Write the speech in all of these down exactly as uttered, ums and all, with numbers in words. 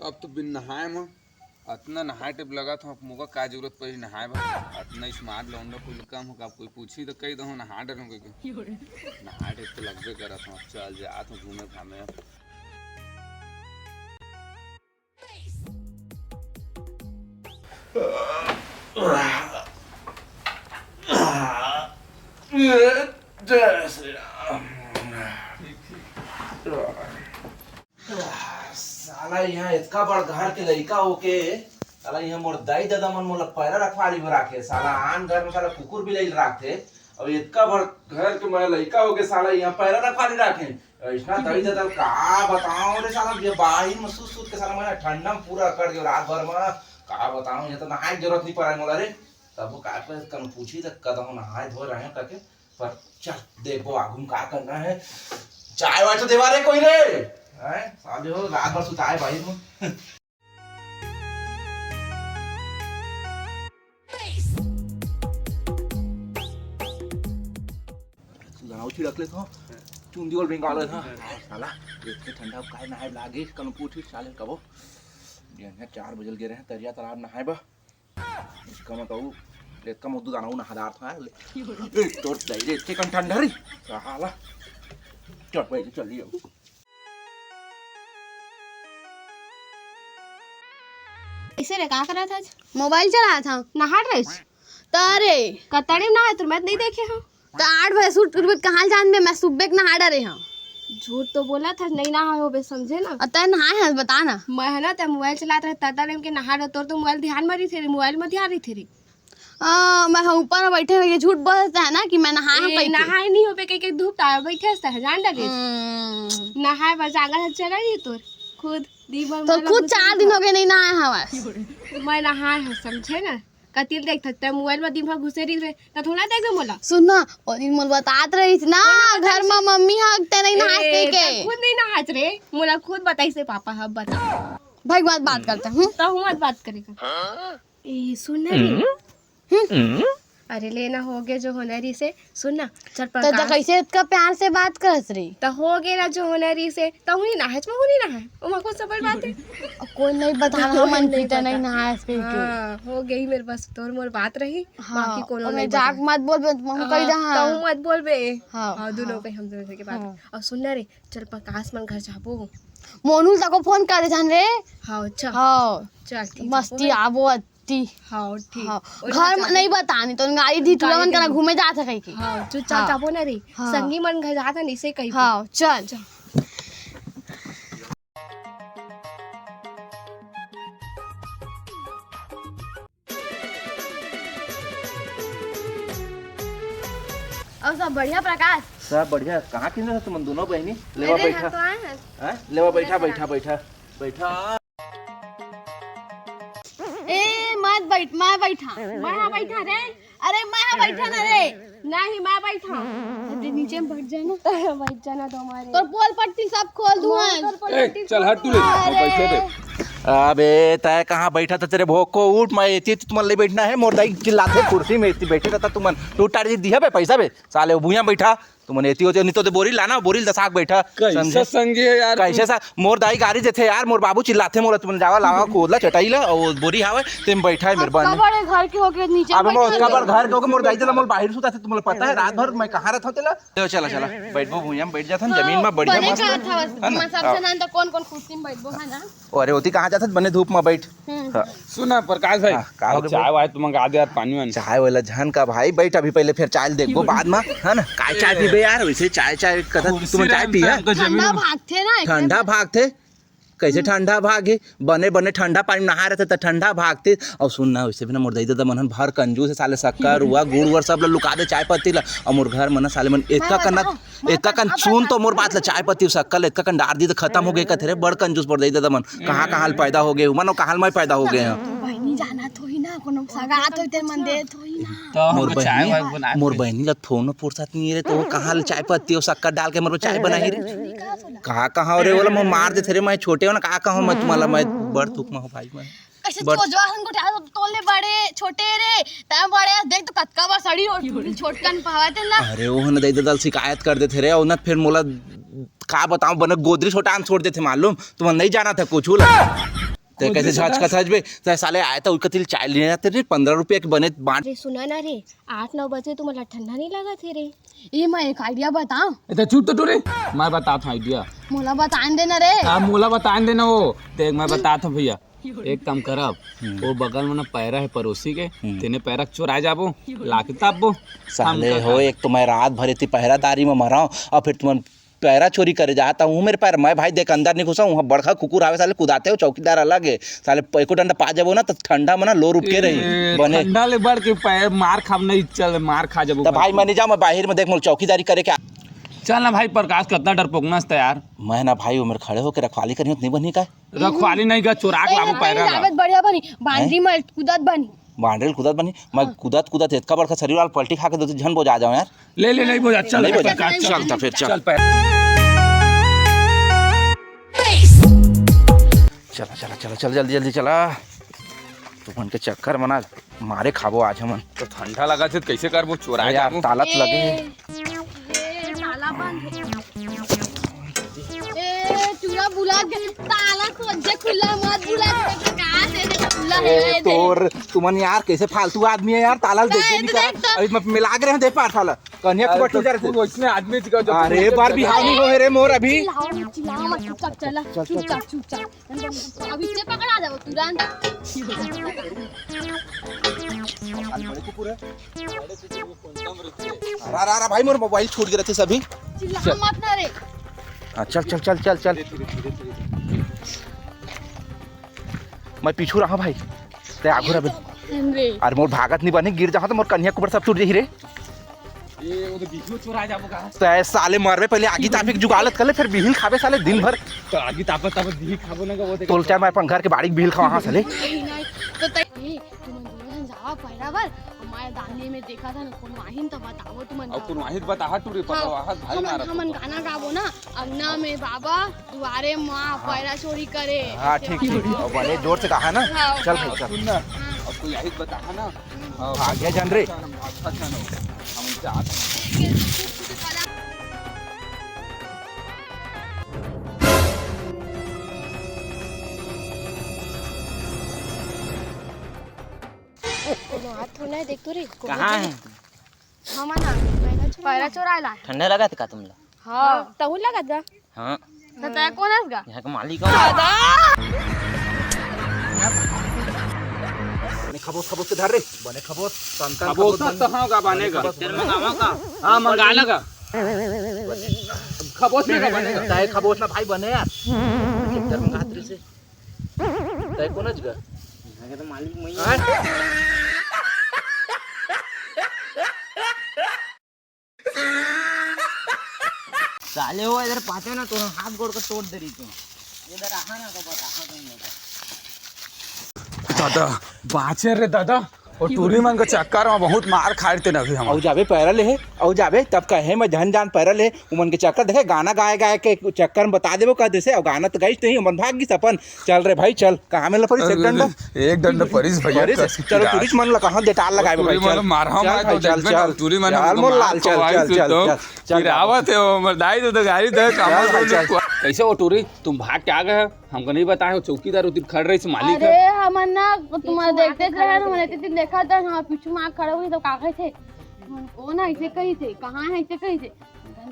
अब तो बिन नहाए म अतना नहाए टेप लगत हूँ, मोका का जरूरत पड़ी नहाए बर? अतना स्मार्ट लौंडा कोई कम हो का? कोई पूछी तो कही दहूँ नहा डरूँ कहिके। नहाए टेप तो लगबे करत हूँ। अब चल जात हूँ घूमे घामे। अब जय श्री राम। साला यहाँ इतना बड़ घर के लइका होके, साला यहाँ मोर दाई ददा मन मोला पैरा रखवारी बर राखे। साला आन घर में साला कुकुर बिलाई राखथे, अब इतना बड़ घर के मैं लइका होके साला यहाँ पैरा रखवारी राखे। ऐसना दाई ददा का बताओ रे साला, ये बाहिर में सुत सुत के साला मैं ठंडा में पूरा अकड़ गयो रात भर में। का बताओ, यहाँ तो नहाए के जरूरत नहीं पड़ा मोला रे। तब वो का कर कन पूछी तो कदम नहाए धोए रहे करके। पर चल, देखबो आगू में का करना है। चाय वाय तो देवा रे कोई रे। हैं? साले हो, रात भर सुताए बाहिर में। सुदाना छिड़क ले तो। चुंदी वाल बेंगाल है, हाँ। साला, इतने ठंडा काहे नहाए लागे, कन पूछी साले कबो। ये चार बजल गे रहे, तरिया तालाब नहाए बा। इसका मतलब, एक कम उद्दू दाना उन्हें हजार था, ले। ए, तोर दई रे, इतने कम ठंडा रे। साला। चल भाई, चल लियो। ऐसे रे, का करा था आज? मोबाइल चला था। नहा ड्रेस? त अरे। कतड़ी ना है, तुम नहीं देखे हो। त आठ बजे सूट करबे, कहाँ जान बे, मैं सुबह के नहा डरे हूँ। झूठ तो बोला था, नहीं नहा हो बे, समझे ना। अ, तै नहाए हस, बता ना। मैं है ना, तै मोबाइल चलात रहे, तता टाइम के नहा रहे, तोर तो मोबाइल ध्यान में रही थे रे, मोबाइल में ध्यान रही थे रे। आ, मैं ऊपर में बैठे हुए, ये झूठ बोलता है ना कि मैं नहाए हूँ ए, कहीं के। नहाए नहीं हो बे, कहीं के धूप तार बैठे हस, जान डरे। हम्म। नहाए बस आंगन हर चला ही तोर। खुद दी भर तो मोला खुद घुसे चार दिन हो गए नहीं नहाए हवस। मैं नहाए हूँ, समझे ना। कतिल देख थकता है, मोबाइल में दिन भर घुसे रही रे, त थोड़ा देख दे मोला। सुन ना, वो दिन मोल बतात रही थी ना, कौन बतात घर रही में थी? मम्मी हक ते नहीं नहास ए, कह के। त खुद नहीं नहास रे, मोला खुद बताई से पापा, अब बता। भाई बात, बात करते हैं, हम्म? त हूँ मत बात करेगा। ए, सुन ना रे। हम्म? अरे लेना हो गया जो होना रही से, सुन ना, चल तो, तो प्रकाश। कैसे इतना प्यार से बात करत रही? तो हो गया ना जो होना रही से, तो हुई ना है, हुई ना है, ओमा कौन सा बड़ बात है? अब कोई नहीं बता, कोई हमन नहीं पीटा नहीं पता। नहाए इसके के। हाँ, हो गई मेरे पास तोर मोर बात रही, हाँ, बाकी कोनो और नहीं मैं जाक पता। मत बोल बे, मम्मी हाँ, कही जा, हाँ। तू मत बोल बे। हाँ, हाँ, दोनों हाँ। पे हम दोनों के बात। हाँ। और सुन ना रे, चल प्रकाश मन घर जाबो। मोनू तको फोन कर दे जान रे। हाँ, अच्छा। हाँ। चल, ठीक है, मस्ती बोल। आबो। ती। हाँ, ठीक। हाँ। और घर में जाते नहीं बतानी, तो गाड़ी दी, गाड़ी तुरंत करा दी। घूमे जात है कहीं की। हाँ, चुपचाप हाँ। जाबो ना रे। हाँ। संगी मन घर जात है, नहीं से कहीं पे। हाँ, चल। चल। और सब बढ़िया प्रकाश? सब बढ़िया। कहाँ किन रहे तुमन दोनों बहनी? लेवा अरे, बैठा। हाँ, तो आए हैं। हैं? लेवा बैठा, चला। बैठा, बैठा, बैठा। ए, मत बैठ, मैं बैठा। मैं हाँ बैठा रे। अरे, मैं हाँ बैठा ना रे। नहीं, मैं बैठा। अरे, नीचे में बैठ जाना। बैठ जाना तो हमारे। तोर पोल पट्टी सब खोल दूँ मैं। तोर पोल ए, पट्टी चल खोल हट तू दूँ। ले, अरे। बैठे दे। अबे, तय कहाँ बैठा था तेरे भोको? उठ, मैं एती तुमन ले बैठना है, मोर दाई चिल्लाथे कुर्सी में, एती बैठे रहता तुमन। तू टाड़ी दिया बे पैसा बे, साले वो भुइयां बैठा। तुमन एती होते, नहीं तो ते बोरी लाना, बोरी ल दसाक बैठा। कैसा समझे? संगी है यार कैसे तू? सा-, मोर दाई गारी देथे यार, मोर बाबू चिल्लाथे मोला, तुमन जावा लावा कोदला चटाई ला, और बोरी हावे, तेम बैठा है अब मेरे बहन। कब बड़े घर के होके नीचे अब मैं बैठा उसका है? बार घर के होके मोर दाई देला, मोर बाहर सुता थे, तुमला पता है रात भर मैं कहाँ रहता हूँ तेला? चलो, चला, चला, बैठबो भुइयां में बैठ जाथन, हाँ, जमीन में बढ़िया बने मस्त, कहा था बस, है ना? मैं सबसे हाँ। नान तो कौन कौन कुर्सी में बैठबो, है ना? अरे ओती कहाँ जाथन, बने धूप में बैठ। हम्म। हाँ। सुना प्रकाश भाई, हाँ, का हो गया चाय भाई? वाय तो मंगा दे यार, पानी वानी। चाय वाला झन का भाई, बैठ अभी पहले, फिर चाय देखबो बाद में, है ना? काय चाय पीबे यार, वैसे चाय, चाय कदा कुर्सी तुमन चाय रहता पिया? हमको जमीन ठंडा में। भागथे ना, एक ठंडा भागथे? कैसे हम्म। ठंडा भागे? बने, बने ठंडा पानी नहा रहते त ठंडा भागते। और सुन ना, वैसे भी ना मोर दाई ददा मन हन भर कंजूस है साले, शक्कर हुआ, गुड़ हुआ, सब ला लुका दे चाय पत्ती ला। और मोर घर मन साले मन एतका मैं कन बताऊं? एतका कन सुन तो मोर बात ला, चाय पत्ती शक्कर एतका कन डार दी त खत्म हो गए कथे रे, बड़ कंजूस मोर दाई ददा मन। कहाँ कहाँ ले पैदा हो गए, मन कहाँ ले मैं पैदा हो गए हैं। बहनी जाना तो ही ना, कोनो सगात होई ते मन देत होई ना। तो मोर हमको चाय बहनी, वाय बना मोर के। बहनी ला फोन फुर्सत नहीं रे, तो वो कहाँ ले चाय पत्ती और शक्कर डाल के मोर चाय बनाही रे। कहाँ कहाँ रे, बोला मैं मार देथे रे, मैं छोटे हो ना, कहाँ कहाँ मैं तुम्हारा, मैं बड़ दुख में हूँ भाई मैं। कैसे बड़ जोजवा हन गोठिया तोले बड़े छोटे रे, तै बड़े देख तो कतका बार सड़ी और छोटकन पावत है ना। अरे वो ना दाई ददा ल शिकायत कर देथे रे, और ना फिर मोला का बताऊं, बने गोदरी छोटान छोड़ देथे मालूम, तुमन नहीं जाना था कुछ ला। ते कइसे झांच कथस बे? ते साले आय त उही कति ले चाय लेने आते रे, पंद्रह रुपया के बने बांट। अरे सुना ना रे, आठ नौ बजे तुमन ला ठंडा नइ लगत हे रे? ए, मैं एक idea बताऊं? ए, ते चुप तो टूरी, मैं बतात हंव idea। मोला बतान देना रे। हाँ, मोला बतान देना वो। देख, मैं बतात हंव भैया, एक काम करब, हम्म। वो बगल में ना पैरा हे पड़ोसी के, हम्म। तेने पैरा के चोराय जाबो, लाके तापबो। साले हो, एक तो मैं रात भर एती पहरादारी में मरंव, अउ फेर तुमन पैरा चोरी करे जात हव, उहू मेर पैरा, मैं भाई देख अंदर नइ घुसंव, उहाँ बड़का कुकुर हावे साले कुदाथे, वो चौकीदार अलग हे साले, एको डंडा पा जाबो ना त ठंडा में ना लोर उठ के रही। ए, बने। ठंडा ले बढ़ के पै-, मार खाब नहीं, चल मार खा जाबो। त भाई मैं नइ जांव, मैं बाहिर में देख मोला चौकीदारी करे के। चल ना भाई प्रकाश, कतना डरपोकना हस त यार। मैं ना भाई उमर खड़े होके रखवाली करिहूं त नइ बनही का? रखवाली नहीं का, चोरा के लाबो पैरा ला। बढ़िया बनी, बांधी में कूदत बनी। बांधे ल कूदत बनी, मैं हाँ। कूदत कूदत एतका बड़का शरीर वाला पलटी खा के दो झन बोजा जाओ यार। ले, ले, नहीं बोजा, चल, नहीं बोजा। चल, चल, चल, फिर चल। चल, पैर। चला, चला, चला, चल, जल्दी, जल्दी चला। तुमन के चक्कर में ना मारे खाबो आज हमन। तो ठंडा लगा थे, कैसे करबो? चोरा अरे यार, जाबो। ताला तो लगे हे। ए, ताला बंद हे। ए, चूरा बुला के ताला तो जे खुला मत बुला के का दे दे खुला हे, ए, ए, दे। तोर, तुमन यार कैसे फालतू आदमी हे यार, ताला दे का दे ए, नहीं दे कर। तो। अभी मैं मिला के रहे दे पार साला। कन्या अरे कुबट तो जा रहे तू थे। वैसने आदमी थी का जो अरे तू बार बिहाव नहीं हो रे मोर अभी। चिल्लाओ, चिल्लाओ मत, चुपचाप चला, चुपचाप, चुपचाप। अभी से पकड़ा जाओ तुरंत। अरे, अरे, अरे, भाई, मोर मोबाइल छूट गे रथे सभी। चिल्ला मत ना रे। हाँ, चल, चल, चल, चल, चल। मैं पीछू रहा भाई, ते आगू रह। अरे। अरे, मोर भागत नहीं बने, गिर जाहा तो मोर कन्या कुबर सब टूट जाही रे। ए, वो तो बीच में चोरा जाबो का? ते साले मरबे, पहले आगी तापे के जुगाड़ कर ले, फिर बिहिल खाबे साले दिन भर। तो आगी तापत तापत बिहिल खाबो ना का, वो देख। तोल चाहे मैं अपन घर के बाड़ी के बिहिल खावा, हाँ साले। नहीं, नहीं, तो तै-, ए, तुमन दोनों झन जावा पैरा बर, मैं दाने में देखा था ना, कोनो आहिन तो बताओ तुमन अब जावा। कोनो आहिन बताहा टूरी, हाँ, पता वाहत भाई हमन, मारत हमन तो। गाना गाबो ना, अंगना में बाबा, दुआरे माँ, हाँ। पैरा चोरी करे। हाँ, ऐसे ठीक, वाला। ठीक। अब बने जोर से कहा ना। हाँ, चल हाँ। भाई, चल। सुन ना, हाँ। अब कोई आहिन बताहा ना, हाँ, भाग्य जन रे। अच्छा, अच्छा, ना। हम जात। कोनो हाथ थोड़ा है, देख तो रे, कोनो कहाँ नहीं। है? हम ना, पैरा चोरा पैरा ला। चोरा ला। ठंडा लगा था का तुम लोग? हाँ। तहू लगा था? हाँ। तो तय कौन है इसका? यहाँ का मालिक है। बने खबोस, खबोस से धर रे। बने खबोस, तन तन खबोस खबोस ना बन-, तो हाँ का बने बने का। खबोस तेरे में गावा का? हाँ, मंगा लगा। खबोस में का बने का? तय खबोस ना भाई बने यार। तेरे में गात रे से। तय कौन है जगह? यहाँ के तो मालिक मैं ही हैं? हूँ। साले हो, इधर पाते ना तो हाथ गोड़ को तोड़ दे रही तू। इधर आहा ना तो बता, हाँ, तुम लोग। दादा, बाँचे रे दादा, वो टूरी मन के चक्कर में बहुत मार खाए थे ना अभी हम। अउ जाबे पैरा ले हे, अउ जाबे तब कहे मैं झन जान पैरा ले, उमन के चक्कर देखे, गाना गाए गाए के चक्कर में बता देबो कह देसे, अउ गाना तो गाइस नहीं, उमन भाग गिस अपन। चल रे भाई, चल, कहाँ में लपरिस एक डंडा? एक डंडा परिस भैया, परिस? कस चलो, गिरा। टूरिस्ट मन ला कहाँ डेटाल लगाए टूरी भाई, मन चल। मार हम चल आए तो भाई, चल, देखबे ना, चल। टूरी मन यार, मार मोर लाल, चल, चल, चल, चल, चल। चल, गिरावत हे, वो मर दाई तो, तो गाड़ी दे, काम चल भाई, चल। कैसे हो टूरी? तुम भाग के आ गए हो? हमको नहीं बताए हो, चौकीदार उधर खड़ रही से मालिक अरे, है। हमन ना तुम्हारा देखते रहे, हमने इतने दिन देखा था, हाँ, पीछू में खड़ा हुई तो का कहे थे? हमन को ना ऐसे कही थे, कहाँ है ऐसे कही थे?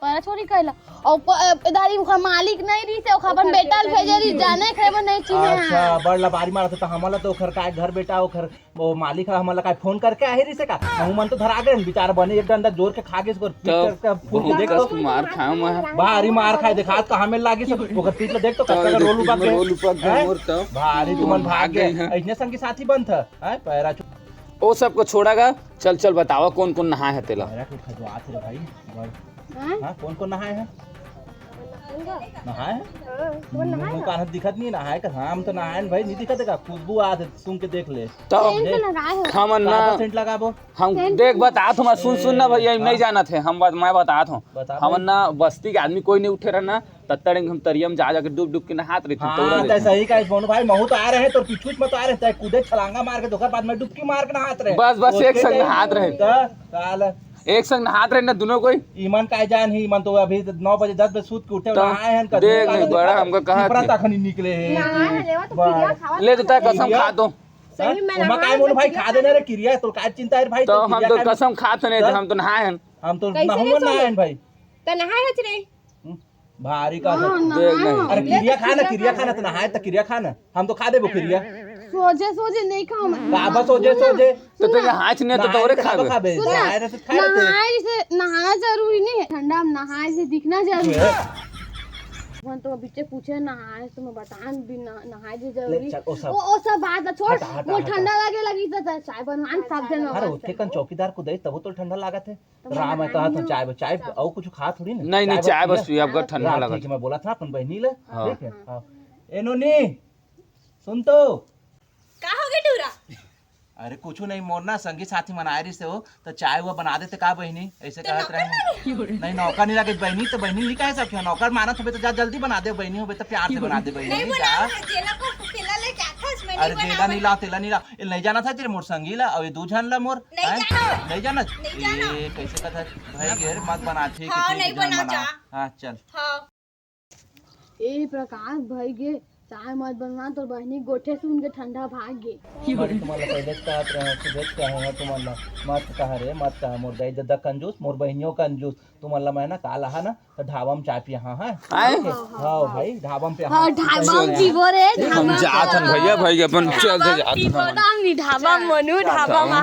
पैरा चोरी कैला। और प-, ए, दादी, ओकर मालिक नहीं रही थे, ओकर अपन बेटा ल भेजे रही, जाने खेबो नहीं चिन्हे। अच्छा, बड़ लबारी मारत त हमला तो ओकर काय घर बेटा, ओकर वो मालिक ह हमला काय फोन करके आहे रही से का? हमू मन तो धरा गए, बेचारा बने एक डंडा जोर के खा गए, ओकर पीठ तब तक फूट के बहुत देख कस तो। मार खाए मैं। भारी मार खाए, देखा आज कहाँ में लागी सब, ओकर पीठ ल देख तो तब कत्ता का रोल उपक गए। रोल उपक गए हैं? मोर तब। भारी तुमन भाग गए। हैं। ऐसने संगी साथी बनत है, पैरा चो- ओ सबको छोड़ा गा, चल, चल, बतावा, कौन, कौन नहाए हे तेला? मेरा कुछ खजवात हे रे भाई, बड़। हाँ? हाँ, कौन, कौन नहाए हे? नहाए हे? हाँ, कौन नहाए मुंह हे? कान दिखत नहीं, नहाए का? हाँ, हम तो नहाए भाई, नहीं दिखत हे का? खुशबू आत हे, सूंघ के देख ले। तो सेंट देख। लगाए हो? हमन ना, सेंट लगाबो। हम सेंट देख, बतात हूँ, सुन, सुन ना भैया, हाँ। नहीं जानत हे, हम बात, मैं बतात हूँ। बता हमन भाई। ना बस्ती के आदमी कोई नहीं उठे रहना, तत्तड़ हम तरिया में जा, जाके डूब, डूब के नहात रहिथन, हाँ, तौरा तै रहिथन। सही कहे, मोनू भाई, महू तो आ रहे हैं, तोर पीछू में तो आ रहे हैं, तै कूदे छलांगा मार के, ओकर बाद मैं डुबकी मार के नहात रहे। बस, बस, ओके एक संग नहीं। नहात रहे। तो, साल। एक संग नहात रहे ना दोनों कोई। इमन काय जान ही, इमन तो अभी नौ बजे, दस बजे सूत के उठे, तो नहाए हन, कभी देख, नहाए नहीं, हन, बड़ा हमको कहा पिपरा था। तखनी निकले हे। नहाए हन, लेवा तो वाह। किरिया खावा ले तो तय कसम किरिया। खा तो। सही में ओमा नहाए काय बोलू भाई, किरिया खा देना रे किरिया, तो का चिंता है भाई, तो तो हम किरिया तो खा कसम खात नहीं, तो हम तो नहाए हन। हम तो कैसे नहाए नहीं हन भाई। तो नहाए हच रे। हम्म, भारी का हाँ, था। देख नहाए नहीं। हन। अरे किरिया खा ना, किरिया खा ना, तो नहाए तो किरिया खा ना। हम तो खा देबो किरिया। सोझे सोझे नहीं खाओ मैं। का बस सोझे सोझे। तो तेरे हाथ ने तो नहाए तोरे तो खाबे। खाबे। सुन ना, नहाए तो खाए थे। नहाए से नहाना जरूरी नहीं है, ठंडा में नहाए से दिखना जरूरी है। मन तो बीचे पूछे नहाए तो मैं बतान भी ना, नहाए जे जरूरी। ले, चल, ओ सब। ओ, ओ सब बात ला छोड़। हटा, हटा, वो हटा। ठंडा लगे लगी तो, तो चाय बनवान सब जन अरे वास्ते। ओके कन चौकीदार को दे तब तो ठंडा लागत है। तो राम मैं मैं कहा तो खाई चाय, चाय हूँ। और कुछ खा थोड़ी ना। नहीं, नहीं, चाय चाय बस बस पिया। पिए, अब ठंडा हाँ, लगा ठीक था। है, मैं बोला था अपन बहनी ले। हाँ। ठीक है। हाँ। हाँ। ए नोनी, सुन तो। का हो गे टूरा? अरे कुछ नहीं, मोर ना संगी साथी मन आए रहिस हो, तो चाय वो बना देते का बहनी? ऐसे तो कहत नौकर रहे। लगे? नहीं, नौकर नहीं लगे बहनी, तो बहनी नहीं कह सके, नौकर मानत होबे तो जा जल्दी बना दे बहनी, होबे तो प्यार से बना दे बहनी, नहीं जा। बना, जेला को अकेला लेके आथस, मैं अरे नहीं जेला बनावत। नहीं ला, तेला नहीं ला, ए, नहीं जाना था तेरे मोर संगी ला, अउ ये दू झन ला मोर, नहीं हैं? जाना। नहीं जाना? नहीं जाना। ए, कैसे कथा भाई, घेर मत बना, ठीक है, हाँ, ठीक है, नहीं जान बना बना। जा। हाँ, चल। हाँ। ए प्रकाश भाई गे, चाय मत बनवा, तोर बहिनी गोठे सुन के ठंडा भाग गे। अरे तुम्हारा पहले से कहत रहे हैं, सुबह से कहे हैं तुम्हारा, मत कहा रे, मत कहा, मोर दाई ददा कंजूस, मोर बहिनियों कंजूस, तुम्हारा मैं ना काल आहा ना, तो ढाबा में चाय पिया, हाँ, हाँ। आए? ठीक है? हाँ, भाई, ढाबा में पिया, हाँ, हाँ। ढाबा में पीबो रे, हम ढाबा जात हन पे। भैया, भाई अपन चल दे, जात पीबो हन। दाम नी, ढाबा में मोनू, ढाबा में।